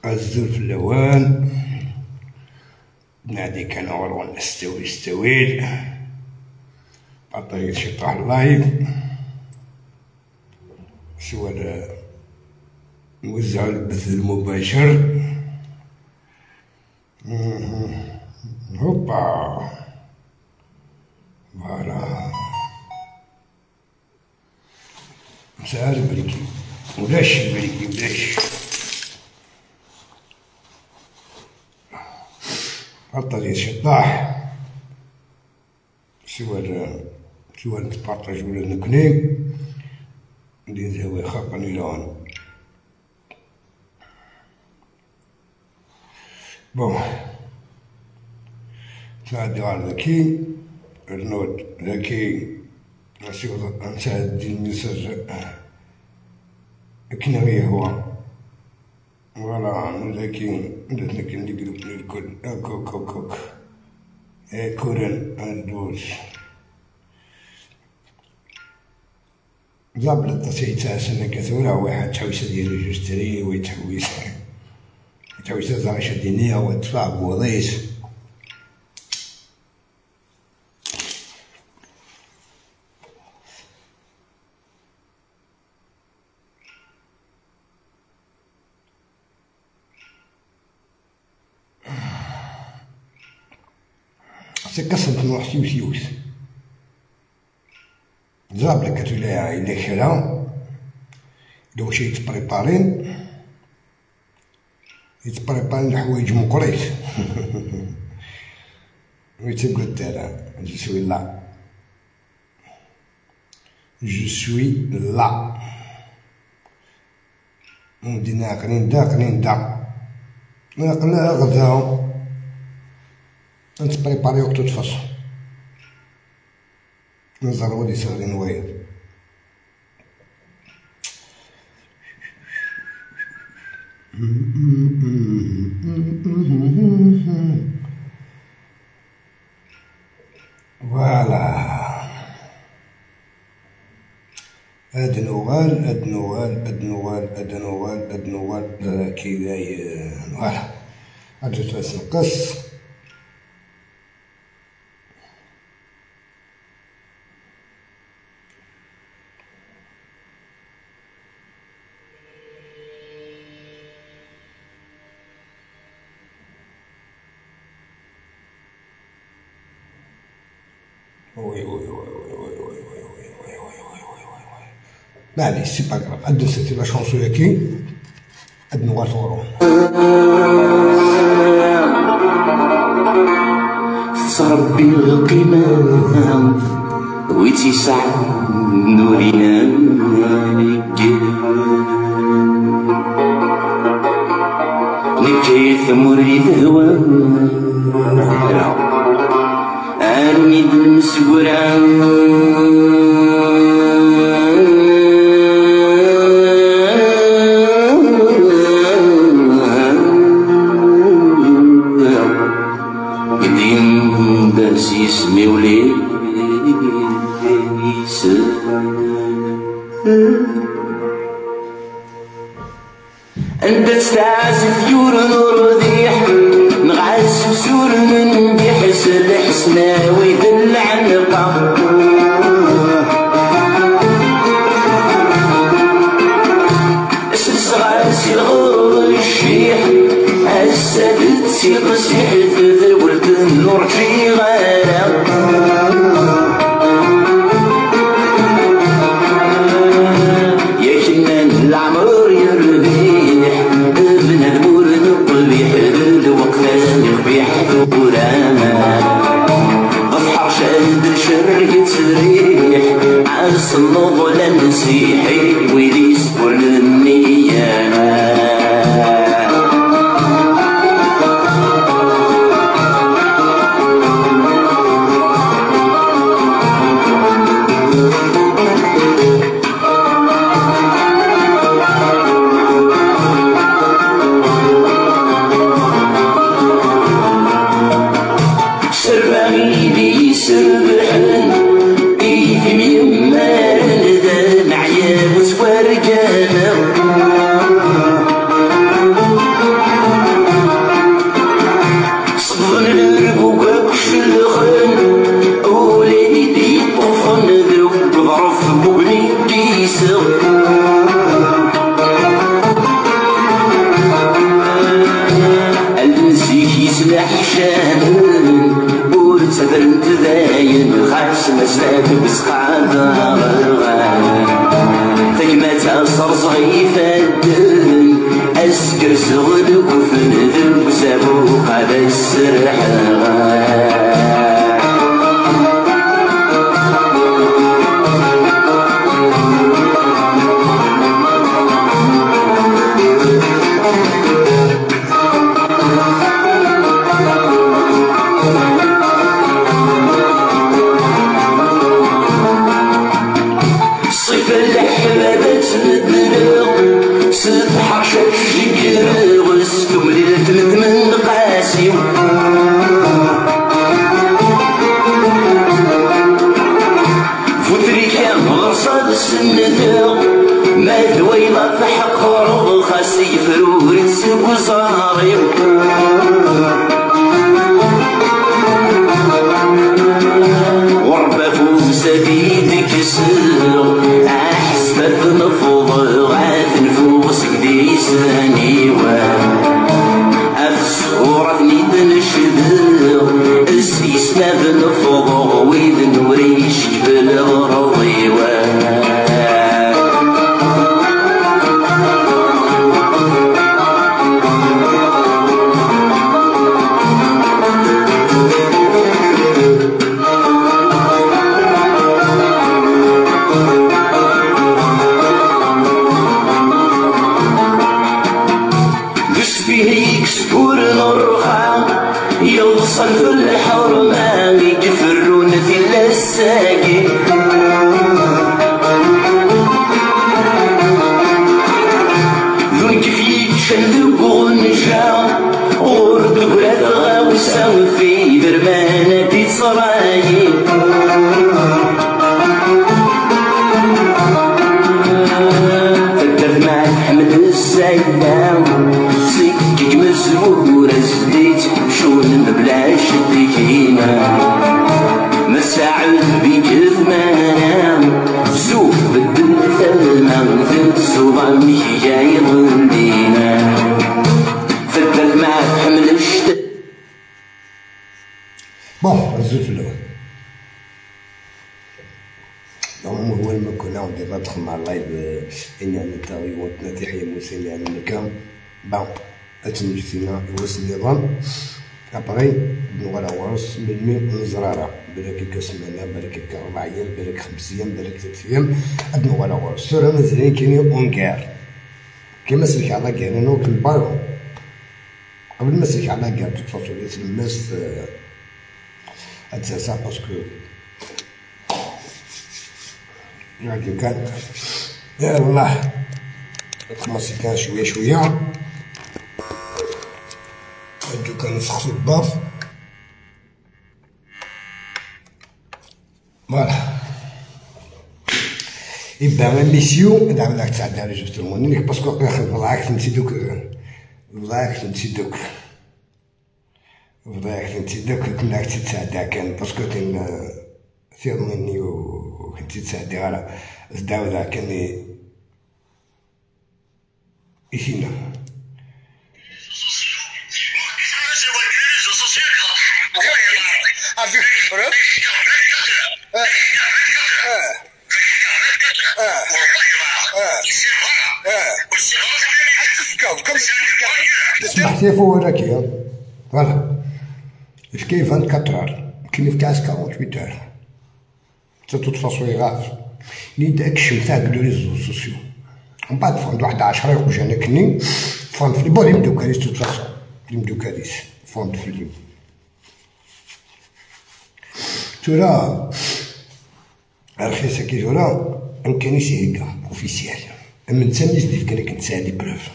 الزول في اللوان نادي كان غرون استوي استويل بارطاجي شي طاح اللايف سوا نوزعو البث المباشر. هوبا فوالا مساعد بريكي ولاش بريكي ولاش بارطاجي شي طاح سوا سوا نتبارطاج ولا نكني ندير زاوية خاطرني لون بون نعدي على ذكي رنود ذكي نساعد الميساج كنغي هو فوالا ذكي درت لك اللي جروب الكل كوك كوك كوك كورن اندوز زابلت تسيتاسن كثورة واحد تحويسة ديالو جوج تري ويتحويس تحويسة زعما دينية وتدفع بوضيس. سكسنت نروح سيوس يوس زابلك كتولا إلا كرا لو شي يتبريبارين يتبريبارين الحوايج مقريت ويتقول تالا je suis là je suis là ندينا قنين دا قنين دا نقلا غدا نتبريباري وقت تفصل نزرو لي سهرين وايد. فوالا ادنوغال ادنوغال ادنوغال ادنوغال ادنوغال كي داير فوالا هادو تنقص. oui oui oui oui oui oui oui oui oui oui oui oui oui معليش c'est pas grave عندو c'était la chanson ياكي عندنا غاتورو ربي القيمة ويتسع نورنا نكيف مريد هوا أرمي المسورة قديم باس اسمي وليس أنت تستعزف يور نور ذيح نغعز وسور من بحس الحسناوي ذل عنقه سلسغاسي الغرور الشيح السادت سيق سيح ذولت النور في غارة يا كنان العمر يربيح ابن المور نقبيح الوقت قبيح وراما ضفحر شاد الشرق تريح عز النضل نسيحي ويلي سبر النية. يفدن اسكر سغد وفن ذنب سابوق على السرحان. ابغي نوغالا ورس مني نزرارة بالك كسمانة بالك 4 ايام بالك 5 ايام بالك 3 ايام نوغالا ورس سورة مازالين كاينين اونكار كيما سلك على كار انا كنبايو قبل ما سلك على كار دوك فاصوليا تلمس اتساسا باسكو غادي كان يلاه خمسة كان شوية شوية هادو كانوا سخسو الباف فوالا. إبا ميسيو هذا عاود تعدي على جوستومون نيك باسكو فضعك تمشي دوك فضعك تمشي دوك فضعك تمشي دوك كنا تتعدى كان باسكو تين ثيرمني و كنتي تعدي غالا زداودا كان إثينا سمحتي فوق هذاك فوالا كاين 24 heures كاين في 48 heures تا toute façon غاف ني تاكشن تاع les réseaux sociaux ومن بعد فوند واحد 10 يخرج انا كني فوند في بون يمدو كاريس toute façon يمدو كاريس فوند في اليوم تورا رخيصة كي تورا امكانيش هيكا officiel اما نتا ملي ديف كان كنت les preuves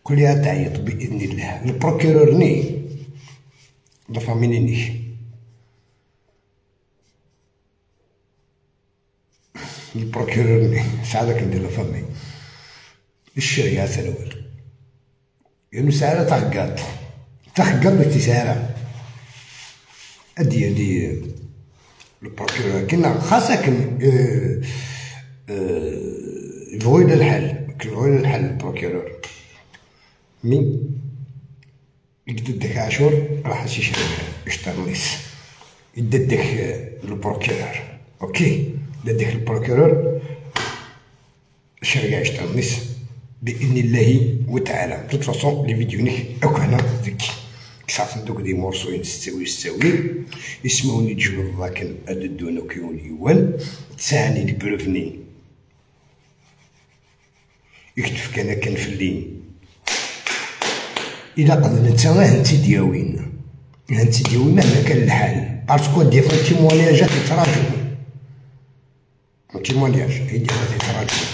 كلها تعيط باذن الله ال procureur ني la famille ني ال procureur ني ساعة كندير la famille الشريعة سنوات يعني ساعة تحقات تحقات باش تسارع ادي دي ال procureur كنا خاصة كن يبغوا الحل كيبغوا الحل ال procureur mais يددك عاشور راح يشري يشترليس يددك ال procureur OK ددك ال procureur شريعة تونس بإذن الله وتعالى. toute façon les vidéos نيك أكو هنا ذكي كسعت دوك des morceaux يستوي يستوي يسموني تجبد ذاك أددون كيون يوان تساعني les preuves ني يكتف كان كان في الليل إلا قدنا تا هنتي دياوين هنتي دياوين مهما كان الحال parce que des fois témoignages يتراجعو témoignage هي des fois يتراجعو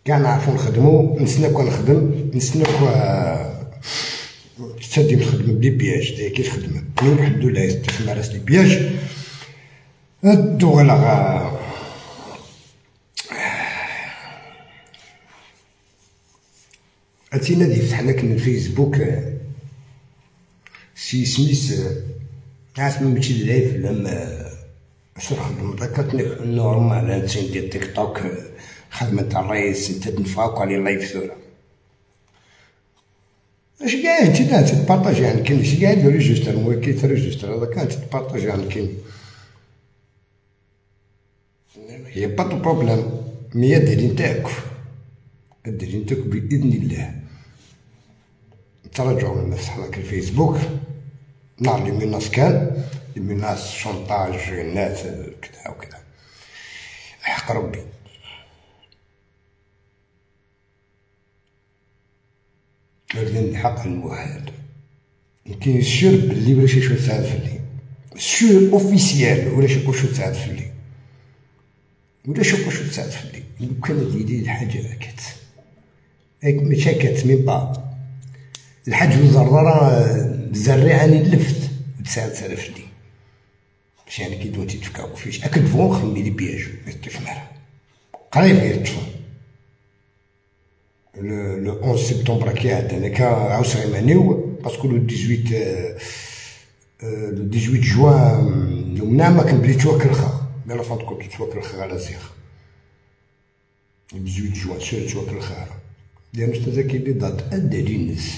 كاع نعرفو نخدمو نسنا كون نخدم نسنا كوا تسدي نخدم ب les pièges داير كي تخدم الحمد لله يستخدم راس les pièges الدغلا اتينا دي فتح لك الفيسبوك سي سميس عارف ماشي live لما شنو خدم normal هادشي ديال تيك توك خدمة تاع الرئيس تتنفاق على live ثورة اش كاع انت لا تبارطاجي عن كاين شي كاع registre مو كي تريجستر هذا كان تبارطاجي عن كاين y a pas de problème mais الدليل نتاعك الدليل نتاعك باذن الله تراجعوا من نفس هذاك الفيسبوك نهار les menaces كان les menaces chantage الناس كذا وكذا حق ربي غادي نلحق الموحد يمكن sûr بلي ولا شي شويه تساعد في الليل sûr officiel ولا شي شويه تساعد في الليل ولا شي شويه تساعد في الليل لو كان ديري الحاجه هكات ماشي هكات même pas الحاج الزرزره زريعه لفت وتساعد في الليل باش يعني كي دونتي تفكاو فيش اكد فون خمي les pièges يتفمر قريب يتفهم le 11 سبتمبر كي عندنا كا عاوز غيمانيو parce que le 18 le 18 جوان نومنا ما كنبلي توكل خا mais la fin كنت توكل خا على زيخ 18 جوان سير توكل خا لان استاذ كاين les dates ادى لي الناس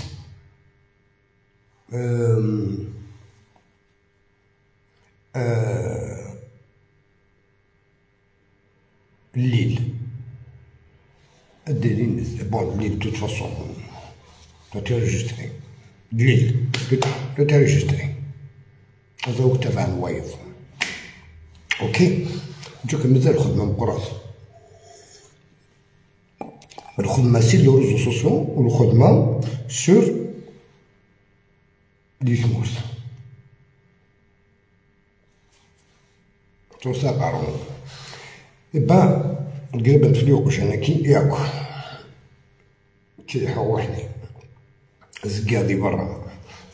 الليل الدليل bon الليل toute façon tout enregistré الليل tout enregistré هذا هو تبع الوايض OK نشوف مازال الخدمه مقراص الخدمه sur les réseaux sociaux والخدمه sur ديسموس tout ça بارون إبا قريبا نفليوقش انا كي ياك كيحوحني زكادي برا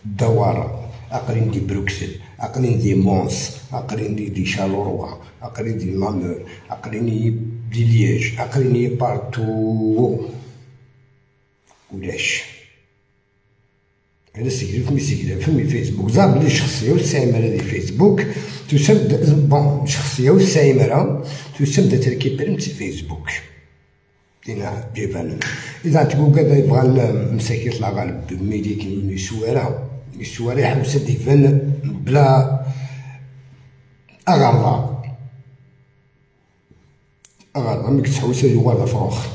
الدوارة أقرين دي بروكسل أقرين دي مونس أقرين دي شالوروا أقرين دي مامور أقرين دي ليج أقرين partout ولاش هذا سيكري فمي سيكري فمي فيسبوك زعما بلي شخصية والسايمة دي فيسبوك تسمى bon شخصية والسايمة تسمى تركيبر في فيسبوك دينا جيفان إذا تقول كذا يبغى مساكين يطلع غالب ميدي كي يسوارا يسوارا يحوس ديفان بلا أغرضة أغرضة ملي كتحوس يوغا فروخ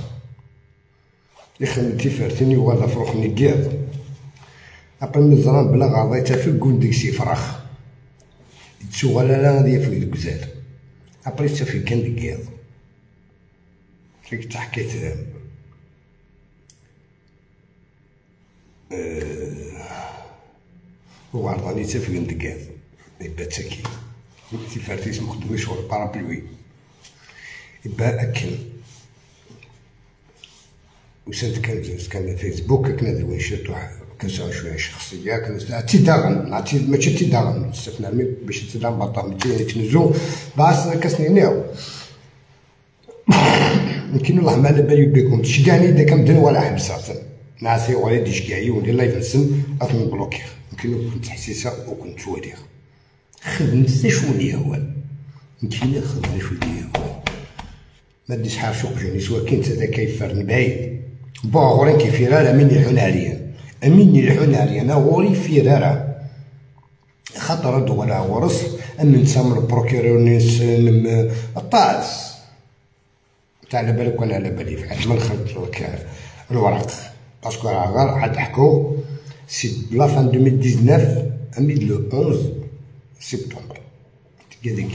يخدم تيفرتين يوغا فروخ نيكيض أبا من الزران بلا غرضة يتفق ديك شي فراخ تشوغل لا غادي يفك ديك زاد أبري تفك كان ديك ديك تحكيت وعرضاني تفك ديك يبا تاكي تيفرتيس مخدومي شغل بارابلوي يبا أكل وسنت كان فيسبوك كنا دوين شتو كنساو شويه شخصيه كنساو تيداغن ماشي تيداغن استفنا باش تيداغن بطا ماشي تنزو باس كاسنينيو يمكن الله ما على بالي بكم تشجعني اذا كان بدن ولا حبسه نعسي ولا ديشكاعي ولا لايف نسن اثم بلوكي يمكن كنت حسيسه وكنت وليغ خدمت شوني هو يمكن خدمت شوني هو ما ديش حال شوق جاني سوا كاين هذا كيفرن بعيد بون غورين كيفيرا من يحون عليا امين يحون عليا انا غوري فيرارا خاطر دغلا ورس ام نسام البروكيرور نسلم الطاس تاع على بالك وانا على بالي فحال ما نخلط لك الورق parce que راه غير عاد حكو c'est la fin 2019 اميد le 11 سبتمبر هذاك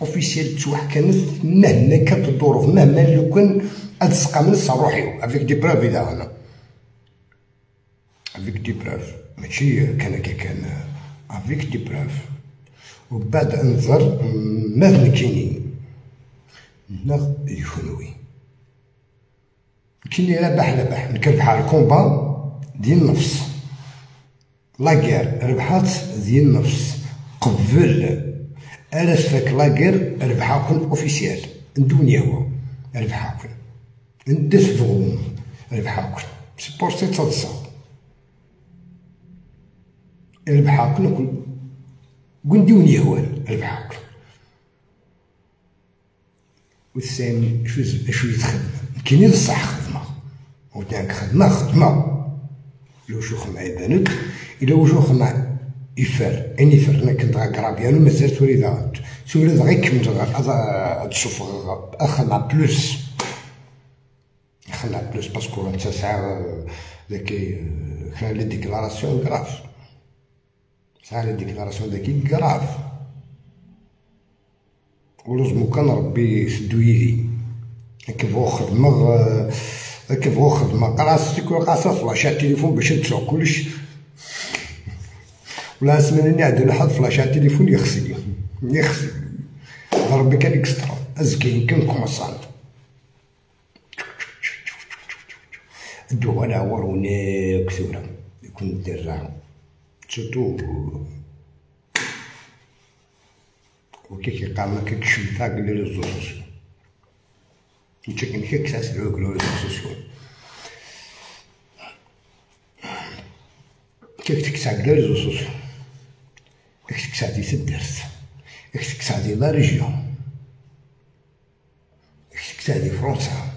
officiel تسوح كانت مهما كانت الظروف مهما لو كان اتسقى من روحي avec des preuves اذا انا avec des preuves ماشي كان كان avec des preuves. وبعد انظر ماذا كاينين هنا يخنوي كاين ربح ربح نكربح ال combat ديال النفس la guerre ربحات ديال النفس قبل الاس فاك la guerre ربحاكم officiel ندوني هو ربحاكم ندفعو ربحاكم c'est pour ça تصا ربحاكم قندوني هو ربحاكم والثاني شو يتخدم كاين الصح خدمة وداك خدمة خدمة لو شوخ مع بنت الا وجوخ مع يفر اني يفر انا كنت غرابيانو مازال تولي تولي غير كمل تشوف اخدمة بلوس خدمة بلوس باسكو انت ساعة ذاك خلال لي ديكلاراسيون كراف ساعة لي ديكلاراسيون ذاك كراف ولازمو كان ربي يسدو يدي كيفو خدمة كيفو خدمة قراص تيكون قاصة فلاش على التليفون باش تسوق كلش ولا سماني عندنا حد فلاش على التليفون يخسي يخسي ربي كان اكسترا ازكي كان كومسان الدو انا وروني كثورة يكون دير سورتو وكي كيقام كيكشف تاع les réseaux sociaux نتشكل كيك ساس les réseaux sociaux كيك تكسع les réseaux sociaux كتكسع دي الدرس كتكسع دي la région كتكسع دي فرنسا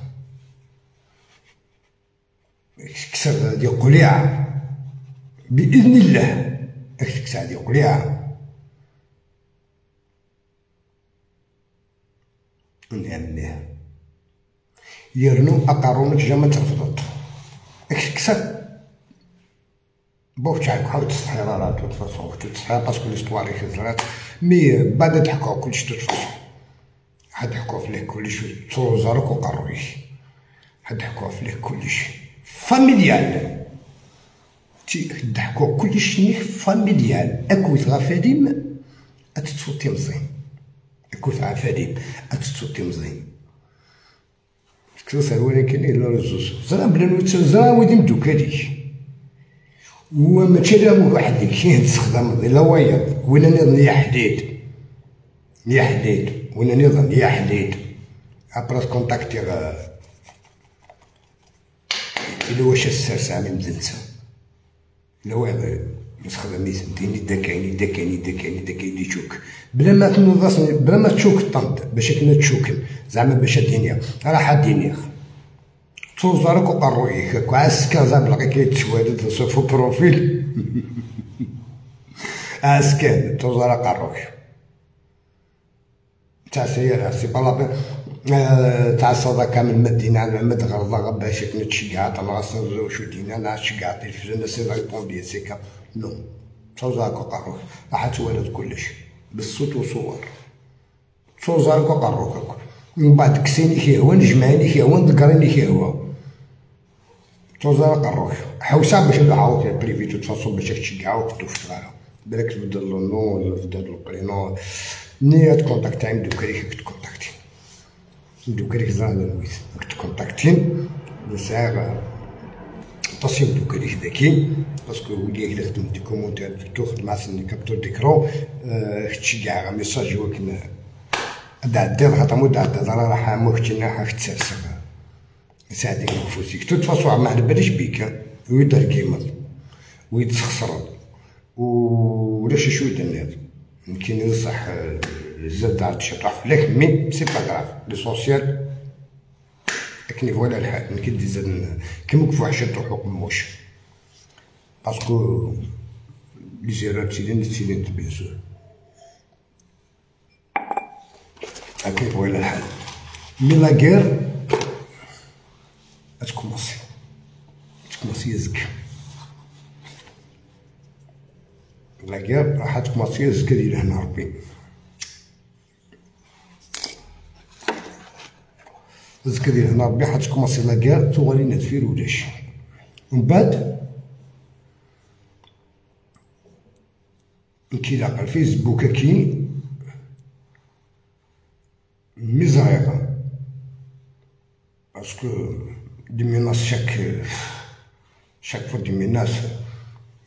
كتكسع دي قليعة بإذن الله كتكسع دي قليعة نعميه يرنو أقارونك جا ترفضت كتكسع بو تاعك حاول تصحي راه toute façon تصحي parce que l'histoire كثرات mais بعد تحكوا كلشي toute façon حد حكوا فيه كلشي توزارك وقرويش حد حكوا فيه كلشي familial تي ضحكوا كلشي familial اكوت غفاديم اتتفوتي مزيان اكوت غفاديم اتتفوتي مزيان كتوصل ولكن les réseaux زرا بلا نوت زرا ودي مدوكاليش وماشي لا وحدك كاين تستخدم لا ويض ولا نظن يا حديد يا حديد ولا نظن يا حديد ابرا كونتاكتي إلا واش السرسعة من مدنسة إلا واحد نستخدم يسديني داكايني داكايني داكايني داكايني تشوك بلا ما تنوض بلا ما تشوك الطنط باش كنا تشوكن زعما باش الدنيا راح الدنيا توزارك وقرويك عسكر زعما بلقي كيتشوالد faux profil عسكر توزارك قروك تاع سيارة c'est pas la peine تاع الصدا كامل مدينا ما تغرضا باش كنا تشجع تنغص شو دينا نا تشجع التلفزيون c'est répond c'est que non توزارك وقروك راح تولد كلش بالصوت وصور توزارك وقروك من بعد كسيني كي هو نجمعني كي هو نذكرني كي هو توزار قروك حوسه باش نعاود privé toute façon باش تشجعوك توفت غير بالك تبدل le nom ولا تبدل le prénom ني تكونتاكتي عند دوكريك تكونتاكتي دوكريك زعما نويت تكونتاكتي نساغ تصيب دوكريك ذكي parce que ولي كي خدمت des commentaires تاخذ مع سن capture d'écran تشجع message وكنا دار خاطر مو دار راح موكتنا راح تسرسر ساعدك نفوسيك toute façon ما على باليش بيك ويدار كيما ويتخسر ولا شي شوية الناس يمكن صح زاد دارت شي طرف لك mais c'est pas grave l'essentiel كني voilà الحال كي ديزاد كيما كفو حشا تروحو قموش parce que les erreurs تيلين تيلين bien sûr هكاك voilà الحال mais la guerre تكومونسي يزك la guerre راح تكومونسي يزك ديال هنا ربي الزكا ديال هنا ربي حتكومونسي la guerre تولي تفير ولاش ومن بعد كيلاقى الفيسبوك كاين ميزايغ parce que des menaces chaque fois des menaces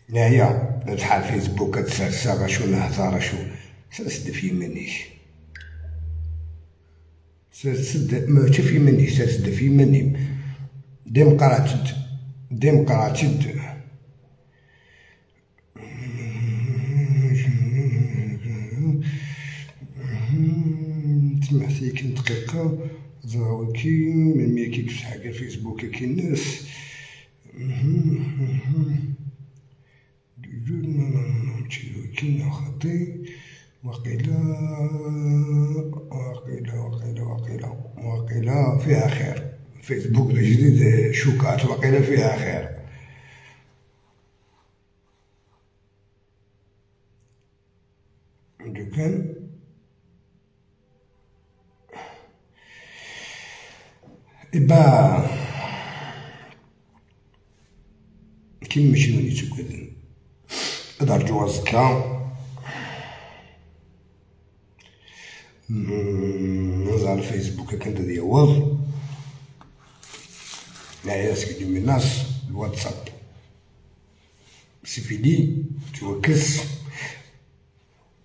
ناهيا نفتح الفيسبوك تسرسر شو نهضر شو سرسد في منيش سرسد ماشي في مني سرسد في مني ديم قراتد ديم قراتد تسمح لي كاين دقيقة زراوكي من مي كيفتح حاجة الفيسبوك كاين الناس كاين خطي وقيلا وقيلا وقيلا وقيلا وقيلا فيها خير فيسبوك الجديد شوكات وقيلا فيها خير. دوكان إبا كي ماشي وني تكذن أرجو الزكا نزع الفيسبوك كنت ديال لا ياسك دي الناس الواتساب سيفيدي توكس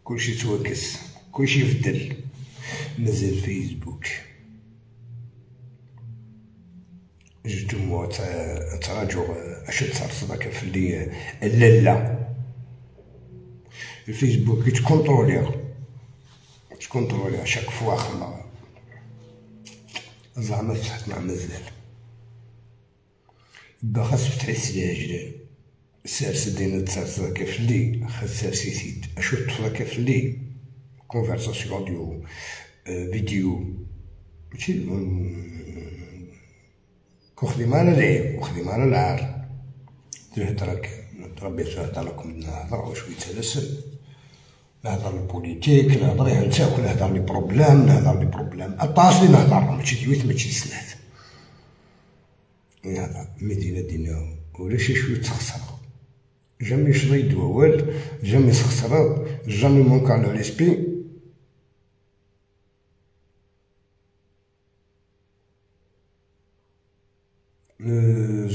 كلشي توكس كلشي يفدل نزل فيسبوك جوتو تراجع اش تصرص في اللي لا لا الفيسبوك تكونترولي تكونترولي chaque fois خما زعما فتحت مع مازال با خاص فتح السلاج سارس دينا تسارس كيف اللي خاص سارسي سيد اشو تفرا كيف اللي conversation audio vidéo ماشي كخدمة على العيب وخدمة على العار تهدرك ربي تهدر لكم نهضر وشوية تلسل نهضر ال politique نهضر يعني نتاكل نهضر les problèmes نهضر les problèmes الطاس لي نهضر ماشي ديويت ماشي سنات هذا مدينة دينا ولا شي شوية تخسر jamais شريت دوال jamais سخسرت jamais manqué le respect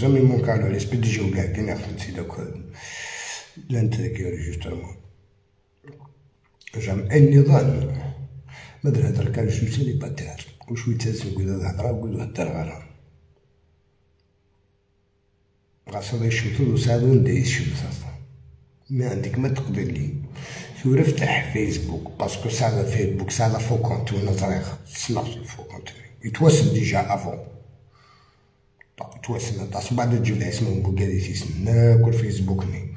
jamais manqué le respect déjà وكاع كاين خدمتي داك لانتاكي justement jamais النظام ما درت هضر كان شوية célibataire وشوية تاسم كدا الهضرة وكدا هضر غير غاص هذا يشمتو وساعدو ندي يشمتو ما عندك ما تقدر لي شو افتح فيسبوك parce que ساعة فيسبوك ساعة faux compte وانا طريق سمعت faux compte يتواصل déjà avant يتواصل طاس بعد تجيب لها اسمه بوكادي تيسناك الفيسبوك ني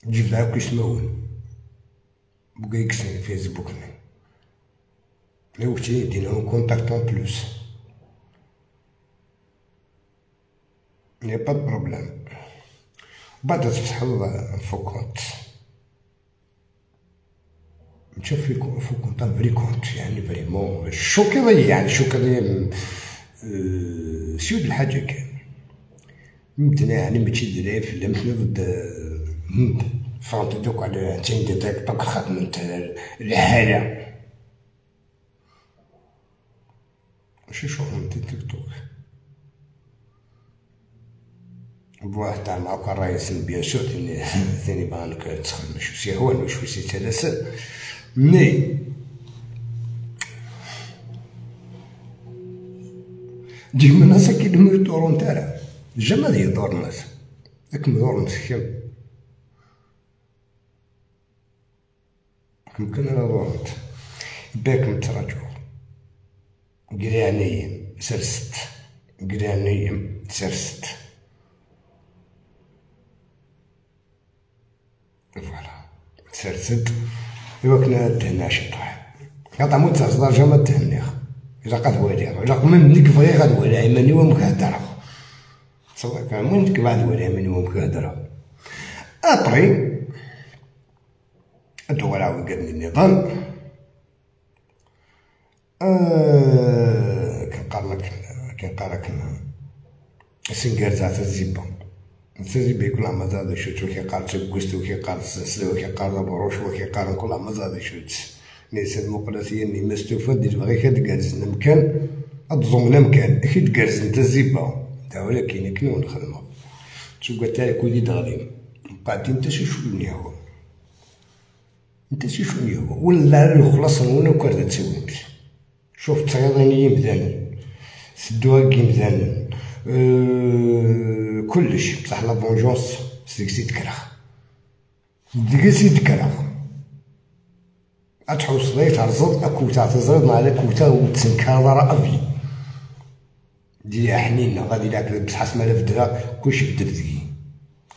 تجيب لها كيسمون بوكا يكسن فيسبوك ني لو كنتي دينا contact en plus y a pas de problème. بعد تفتح faux compte نشوف في faux compte vrai compte يعني vraiment شوكي يعني شوكي سيود الحاجة كامل متنا يعني ماشي دري في لمتنا ضد فهمت دوك على تين ديك توك خدمة الحالة ماشي شغل تيك توك بواحد تاع معاك الرئيس bien sûr ثاني بانك تخدم شو سي هو شو سي ثلاثة mais ديما الناس كيدمو يدورو نتاع jamais يدور الناس داك مدور مسكين يمكن انا دورت باك متراجع قرانيا سرست قرانيا سرست voilà سرست ايوا كنا تهنا شي طاح قطع مو تسع درجة ما تهنيخ إلا قد والي إلا قمم نك بغي غاد والي عماني ومكهدرة تصور كان نك بعد والي عماني ومكهدرة أبري أدور عاود قدني النظام كنقارك سنقر تاع تزيبا تزيبا يكون عم زاد شوت وكيقار تقوست وكيقار سلسلة وكيقار بروش وكيقار كل عم زاد شوت ليس المقلسية اللي مستوفى دير بغي كتجالس مكان أتظن مكان أكيد تجالس انت الزيبا تا ولكن كنون الخدمة تسوق تاعك ولي دغري قاعدين انت شي شوني هو انت شي شوني هو ولا الخلاص ولا كرده تسويت شوف تغيظيني يمدانا سدوها كيمدانا كلش بصح لا فونجونس ديك تكره ديك تكره اتحوس لي ترزط اكوتا تزرد مع لا وتسنكر راه افي دي حنينه غادي لك بصح سماله في الدرا كلشي في الدرزكي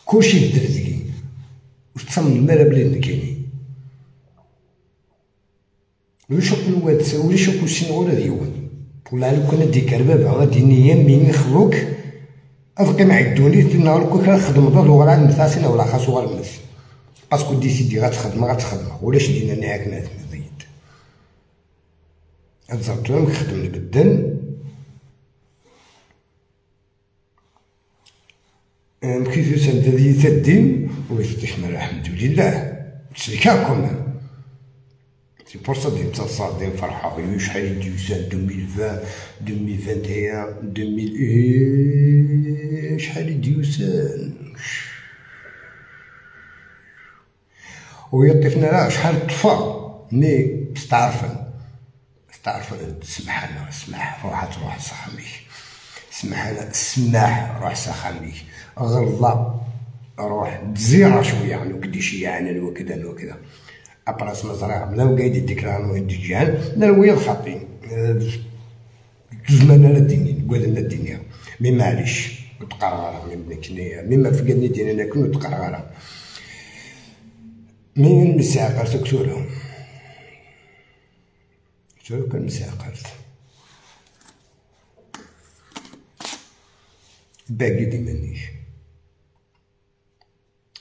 كلشي في الدرزكي وتصمم مالا بلي كاينين ولا شوك الواد ولا شوك السين ولا ديون ولا لو كان ديك الباب غادي نيا من يخلوك ابقي مع الدوني نهار كون كنخدم ضد وغير عند مثاسين ولا خاصو غير المثل باسكو ديسيدي غتخدم غتخدم ولاش دينا نعاك نزيد اتزرتو نخدم نبدل كيف سندي تدين ويفتح الحمد لله تسلكاكم سي بور سا ديم تصار ديم فرحة شحال ديوسان 2020 2021 2000 شحال ديوسان ويطفنا لا شحال طفى مي استعرفن استعرفن سمح انا سمح روح تروح سخاميك سمح انا سماح روح سخاميك غلا روح تزيرة شوية يعني كدي شي يعني وكذا وكذا أبراس مزرعة بلا وقايد الديكران ويدجان نروي الخطين زمان لا الدنيا قال الدنيا مي معليش وتقرغرة مي بنكنية مي ما فقدني دينا ناكل وتقرغرة مي مساقر تكتورهم شو كان مساقر باقي ديما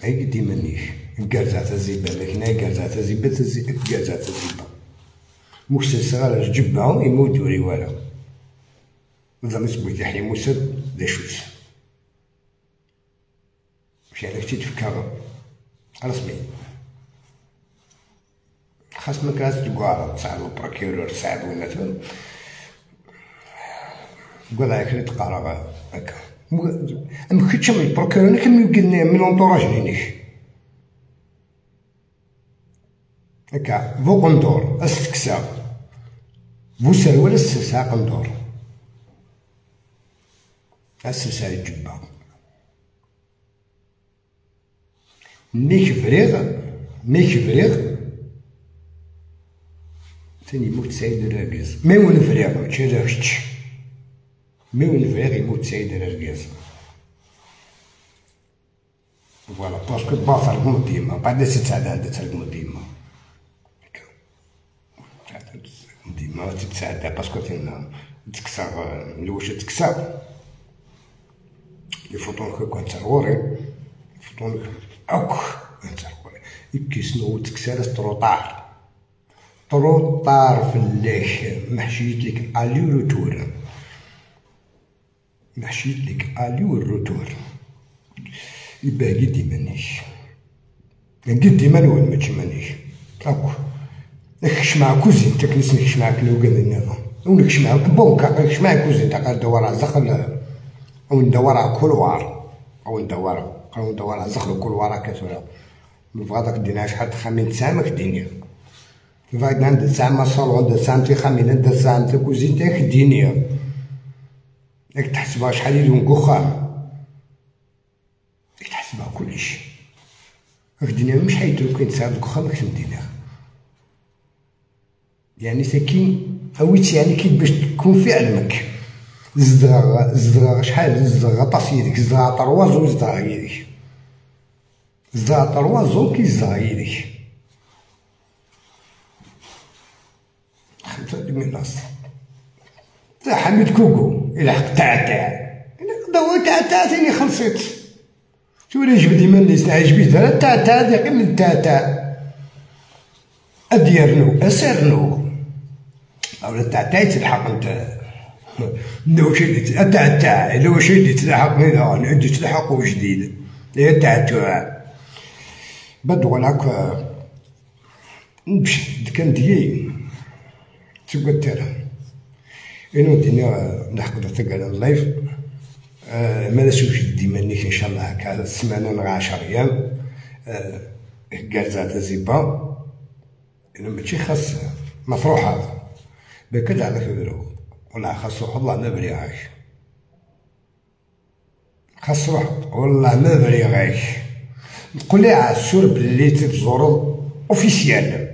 هاي ديما نيش كارزة تزيبا لكن كارزة تزيبا كارزة تزيبا موسى صغار جبها يموت وري ولا زعما سبويت يحيى موسى دا شوس مشي على كتي تفكر رسمي خاص ما كراس تقارا تساعد البروكيرور تساعد ولا تفهم قول هاك تقرا هكا ام كنتش من البروكيرور كم يمكن من لونطوراج ديالك هكا فو قندور استكسا فو سروال السلسة قندور السلسة الجبة ميك فريغ ميك فريغ ثاني يموت سعيد الراكز مي ون فريغ ماشي راكش مي ون فريغ يموت سعيد الراكز فوالا باسكو باثر ديما بعد تسعد عندها ترقمو ديما ديما تتساعد باسكو تينا تكسر الوش تكسر لي فوتون كنت ترغوري فوتون اوك ترغوري يكيسنو تكسر تروطار تروطار في الليل محشيت لك الي روتور محشيت لك الي روتور يبقى قدي مانيش قدي مانوال ماشي مانيش اوك نكش مع كوزين تكنس نكش مع كلوغان النظام ونكش مع بونكا نكش مع كوزين تاع دوار زخل او ندور كولوار او ندور او ندور زخل كولوار كثرة بغا دينا شحال تخمين تسعة ما كديني فايد عند تسعة ما صالون عند تسعة تي خمين عند تسعة تي كوزين تاع كديني ياك تحسبها شحال يدون كوخام ياك تحسبها كلشي راك دينا مش حيدو كاين تسعة كوخام كتمدينا يعني ساكين اويت يعني كي باش تكون في علمك زدغ زدغ شحال زدغ طاس يدك زدغ طروازو زدغ يدك زدغ طروازو كي زدغ يدك 5 دو ميلاس تاع حميد كوكو الى تاع تاع دو تاع تاع ثاني خلصت تولي جبدي من عجبي تاع تاع ديك من تاع تاع اديرنو اسرنو اولا تاع تاع تلحق انت لو شي تاع تاع لو شي تلحق عندي تلحق وجديد تاع تاع بدو هاك نمشي كان ديي تبقى ترى إنو دينا نحق تلقى اللايف ما نسوش ديما نيك ان شاء الله هكا السمانه نغا 10 ايام كارزا زيبا إنو ماشي خاص مفروحه بكل على كبيرو ولا خاص روح والله ما بريغاك خاص روح والله ما بريغاك نقول لي عسور بلي تزورو اوفيسيال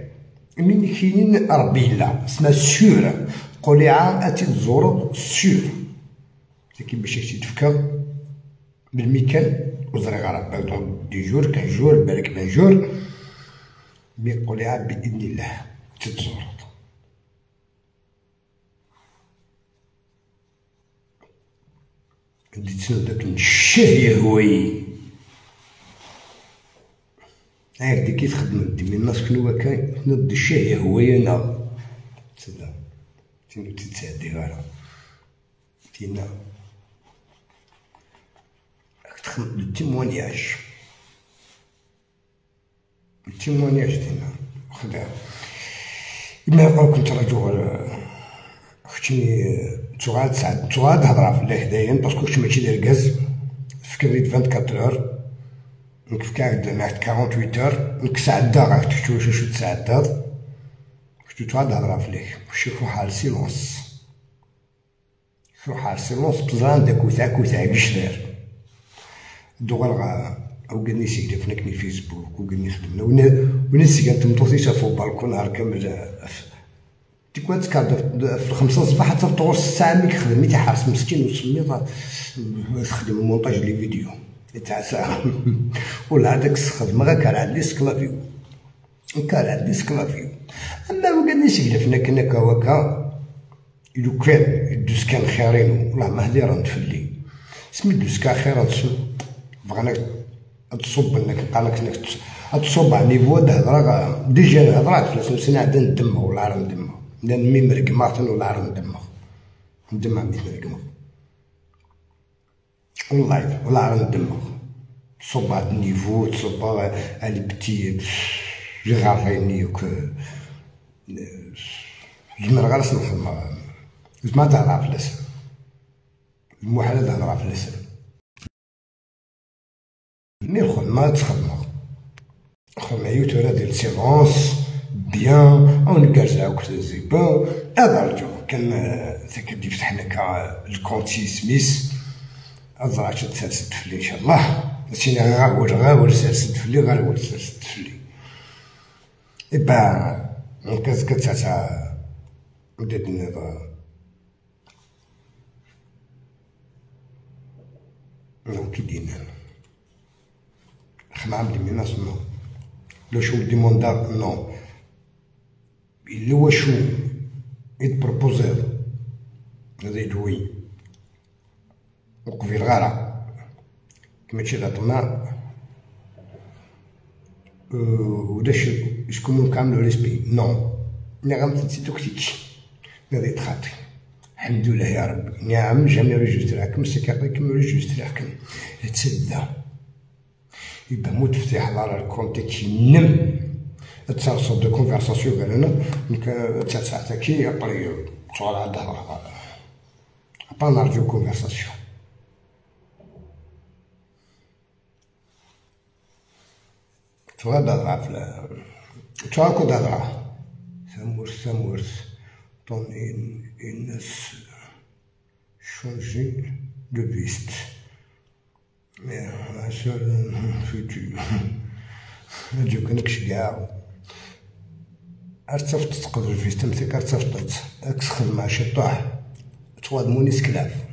من كاينين ربي لا اسمها سور قليعة اتي تزورو سور كي باش تفكر بالميكان وزري غرا دي جور كان جور بالك بان جور مي قليعة بإذن الله تتزورو ديت داك الشهية هوي عارف ديك كي تخدم دي الناس كنوا كاين تنض الشهية هوي انا تسدا تينو تتعدي غير تينا تخدم لو تيمونياج التيمونياج تينا خدام إما يقول كنت رجل خشني تغاد ساعات تغاد هضرة في الله دايما باسكو كنت ماشي داير غاز فكريت 24 اور نكفكا معاك 48 اور نكسعدا غاك تشوف شو تسعدا كنت تغاد هضرة في الله شوفو حال سيلونس شوفو حال سيلونس بزان داك وتاع وتاع كشدار دوغال او قالني سيدي فنكني فيسبوك وقالني خدمنا ونسي كانت مطوطي فوق بالكون نهار كامل تيكون تكاد في الخمسة الصباح حتى طول الساعة ملي كخدم تيحرس مسكين وسمي تخدم المونتاج لي فيديو تاع ساعة ولا هذاك الخدمة غير كان عندي سكلافيو كان عندي سكلافيو اما وقالني سيدي فنكنا هكا لو كان دوس كان خيرين والله ما هدي راه نتفلي سمي دوس كان خير بغانا تصب انك قالك انك تصب على نيفو الهضرة ديجا الهضرة في سنة عندنا ندمه ولا راه ندمه لان مي مرقمه ولا راه ندمه ندمه عندي مرقمه والله ولا راه ندمه تصب على النيفو تصب على بتي لي غاريني وك زعما غير نخدم زعما تهضر في الاسم المحالة تهضر في الاسم مي الخدمة تخدم خدمة يوتورا ديال سيلونس بيان او نكرزاو كتا زيبا هذا رجو كان تكدي فتحنا كا الكونتي سميس أزرع تسرسد فلي إن شاء الله سينا غاور غاور سرسد فلي غاور سرسد فلي إبا نكاز كتسعة بدات النظام نو كي دينا خمعة دي ميناس نو لو شو ديموندا نو اللي هو شو يتبروبوزي هذا يدوي وقفي الغارة كما تشي طمع وداش شكون كامل ريسبي نو نعم تنسي توكتيك هذا يتخاطي الحمد لله يا ربي نعم جامي ريجستراكم سكاقيكم ريجستراكم تسدى يبقى موت فتح على الكونتي نم تسرسل دو كونفرساسيون قال انا تسعة كي ابري تصور على الظهر ابا نرجو كونفرساسيون تغاد هضرة في تراكو هضرة ثمورث ثمورث طون الناس شونجي دو فيست فيتو هادو كانك كاع ارتفت تقدر الفيست مثلك ارتفت اكس خدمة شي طاح تواد موني سكلاف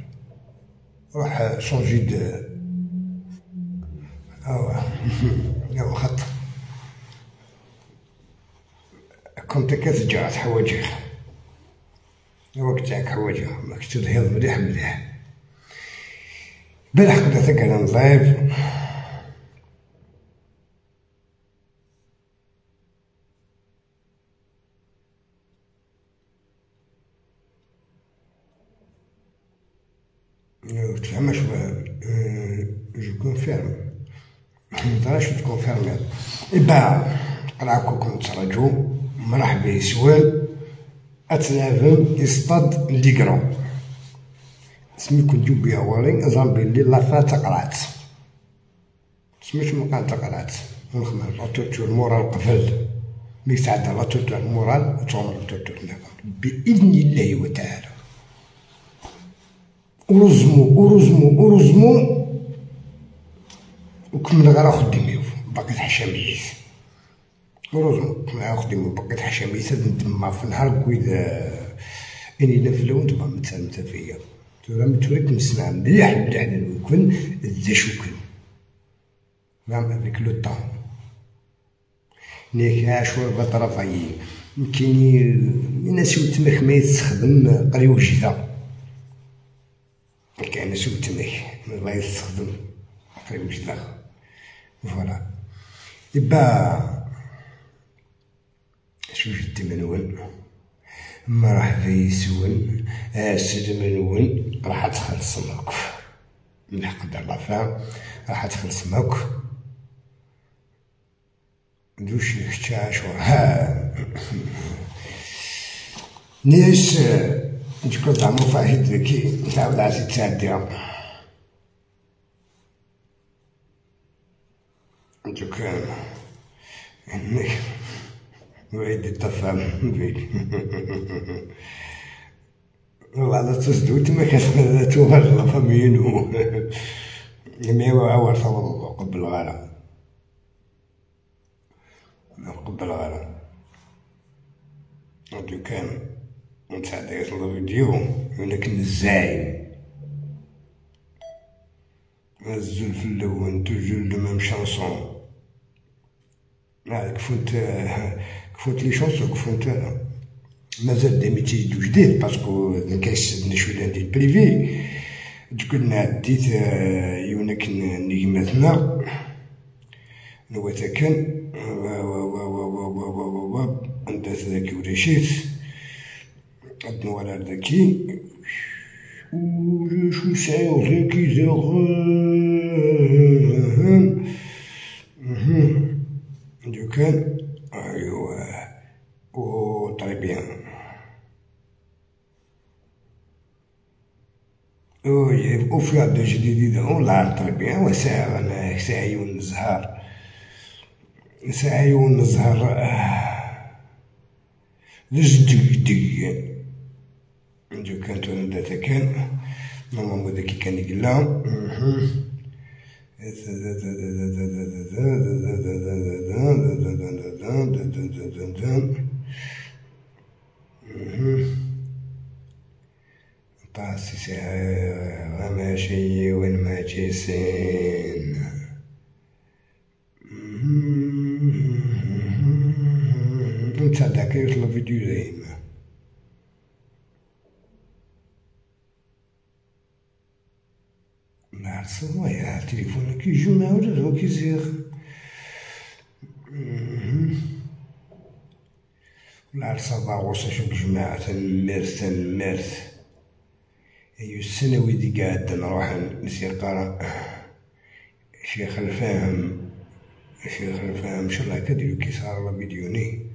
روح شونجي د اوا اوا خط كنت كتجرات حوايجك وقت تاعك حوايجها ماكش تلهيض مليح مليح. البارح كنت كان live تفهمش je confirme مطراش ت confirmer. إبا راكم تراجو مرحبا يسوال اتلافم يصطاد ليكرون سمي كنت بيها والي زامبي لي لافا تقرات سميت مقال تقرات ونخمر لا توتور مورال قفل ملي تعدى لا توتور مورال وتعمر لا توتور بإذن الله وتعالى. ورزمو ورزمو ورزمو وكمل غير خدميو باقي تحشميت ورزمو كمل خدميو باقي تحشميت ندما في نهار كويد اني لا في اللون تبقى متسالمة فيا تورا متوريك نسمع مليح مليح للوكن ذا شوكن فهم افيك لو طون نيك عاشور بطرفاي كاين الناس وتمك ما يستخدم قريو جدا كاين ناس وتمك ما يستخدم قريو جدا فوالا. إبا شو جدي منون مرحبا يسون السلام منون راح تخلص معك من حق دار لافان راح تخلص معك دوش نحتاج ها نيش نشكر زعما فاهد ذكي تعاود عزيز تعدي دوك انك وعيد التفاهم بيك والله تصدو تما كتوغل لا فامينو مي هو قبل غالا قبل غالا دوك كان نتاع الفيديو ولكن الزعيم الزول في اللون toujours les mêmes chansons كفوت كفوت les chansons كفوت مازال des métiers جديد parce que كاش شويه ديال privé تكون عديت يونك نجمتنا نواتاكن و و عند ذاك ورشيت عندنا ولا ذاكي وشو ساعة ذاكي زاغ دوكان ايوا او très bien او في عبد جديد والله très bien وساعة انا ساعة نزهر ساعة نزهر دج دوكان تو نبدا كان normalement داكي كان يقلا طاسي ساعة ماشي وين ماشي سين نتا داك يطلع فيديو زين نعرف التليفون كيجي ولا هو كيزيغ ولا صباح غوصة جماعة تنمرث تنمرث أيو السنوي دي قاعد نروح نسيقرا شيخ الفاهم شيخ الفاهم إن شاء الله كديرو كي صار فيديوني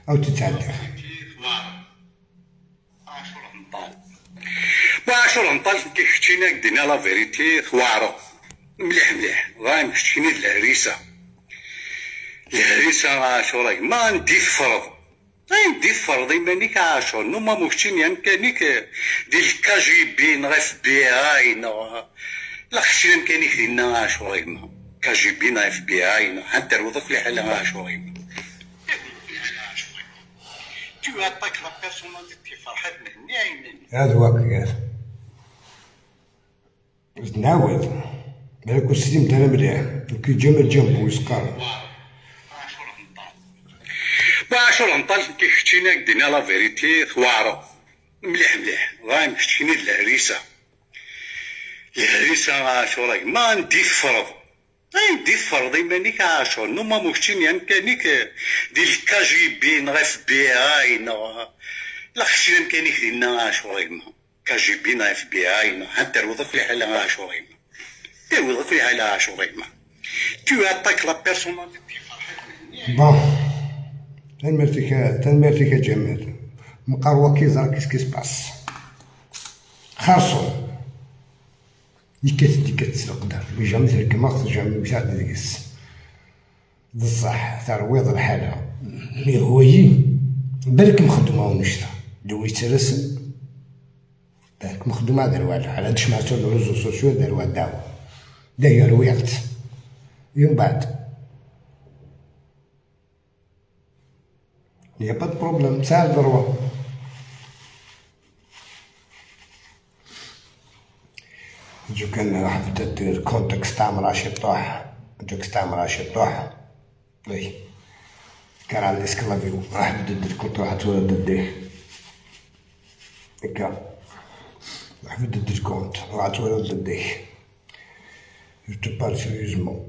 أو تتعدى. وعاشور نطال كي كشتينا دينا la vérité ثوارو مليح مليح غايم كشتيني الهريسة الهريسة عاشور ما ندي فرض ندي فرض إيمانيك عاشور نو ما مكشتيني أمكانيك ديال الكاجي بي نغ اف بي اي لا خشينا أمكانيك دينا عاشور ما KGB نا FBI نا هنتروض كل حالة عاشور. Tu attaques la personnalité فرحات مهني عيني. هذا هو كيف. نعاود بالك السليم تاعنا مليح كي جا من جنبو يسكر. عاشور همطال كي كشتينا دينا la vérité ثوارو مليح مليح غايم كشتيني الهريسه الهريسه عاشور ما ندي فرض ندي فرض إيمانيك عاشور نو ما مكشتيني امكانيك ديال ال KGB نا FBI نا لا خشينا امكانيك ديالنا عاشور ما KGB نا FBI نا هنتروض كل حالة عاشور تروض كل حالة عاشور ما tu attaques la personnalité. Bon تنمرتك جمال مقروة كي زرا qu'est-ce qui se passe خاصو يكات ديكات القدر jamais تركما jamais مشات ديكس بصح ترويض الحالة mais هو يي بالك مخدومة ونشتا لو يترسم بالك مخدومة داروا على دش مع réseaux sociaux داروا الدعوة داير ويغت يوم بعد y a pas de problème تاع droit. جو كان راح دير contexte تاع مراشي طوح contexte تاع مراشي طوح oui كان على l'esclavage راح دير compte راح تولد ديه هكا راح دير compte راح تولد ديه. Je te parle sérieusement.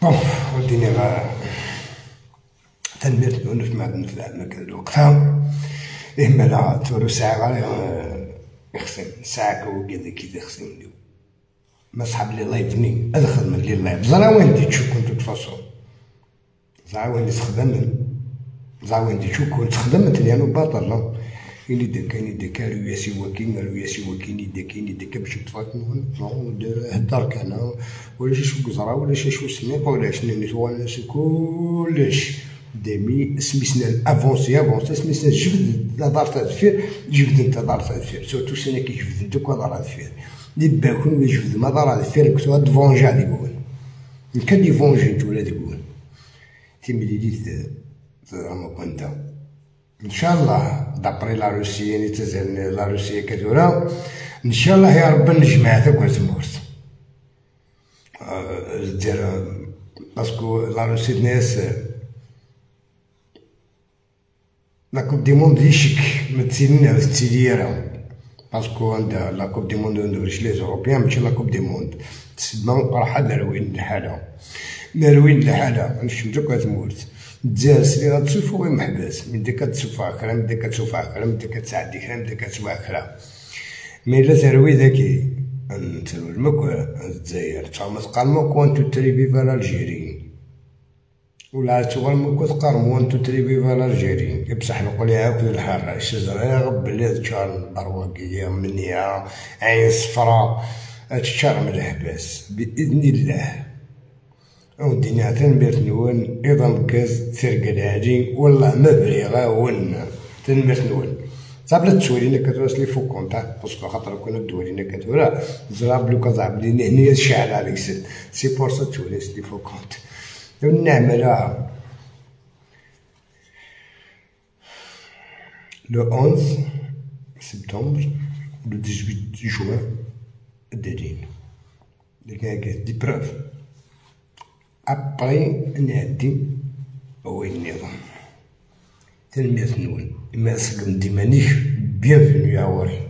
Bon وديني غا تنميرت نونف مع مثل الوقتها إما لا تورو ساعة غير يخسن ساعة كوكي كي يخسن ما صحاب لي لايف ني هذا خدمة لي لايف زرا وين دي تشوكون toute façon زرا وين تخدم زرا وين دي تشوكون تخدم تليانو باطل إني دكا إني دكا رياسي وكين رياسي وكين دكا إني دكا باش تفاك هدرك أنا ولا شي شو قزرة ولا شي شو سميق ولا شنو نتوانا كلش دمي سميتنا افونسي افونسي سميتنا جبد دار تاع الفير جبد انت دار تاع الفير سورتو سنة كي جبد انت دار الفير اللي باكون يجبد ما دار الفير كنت دفونجا ديكون كان دي فونجي انت ولا ديكون تيملي زعما كنت ان شاء الله دابري لا روسيا اللي تزال لا روسيا كدورا ان شاء الله يا رب نجمع ثاك تمورت دير parce que la Russie ناس la coupe du monde يشك ما تسيلنا تسيلي راه parce que عندها la coupe du monde ندورش les Européens ماشي la coupe du monde تسمى راح داروين الحالة داروين الحالة نشمتو كتمورت دزاس اللي غتشوفو غير محبس من ديك كتشوف عكرا من ديك كتشوف عكرا من ديك كتعدي كرا من ديك كتشوف عكرا mais لا تروي ذاكي نترو المك الجزائر تما تقارمو 1 2 3 viva l'Algérie ولا تقارمو تقارمو 1 2 3 viva l'Algérie بصح نقول لها كل الحراش زرا بلاد تشار برواقيه منيعه عين صفراء تشار من الحباس باذن الله. ودينا تنبيرت نون إذا كاز ترقى العجين والله ما بريغا ون تنبيرت نون صابلت تولينا كتورا لي فو كونتا باسكو خاطر كنا دولينا كتورا زراب لو كزعب لي هنيا الشعر عليك سي بور سا تولي لي فو كونت النعمة لا le 11 septembre le 18 جوان دارين ديك des preuves après نعدي هو النظام تنمية نون ما سقم ديمانيك bienvenue يا وري.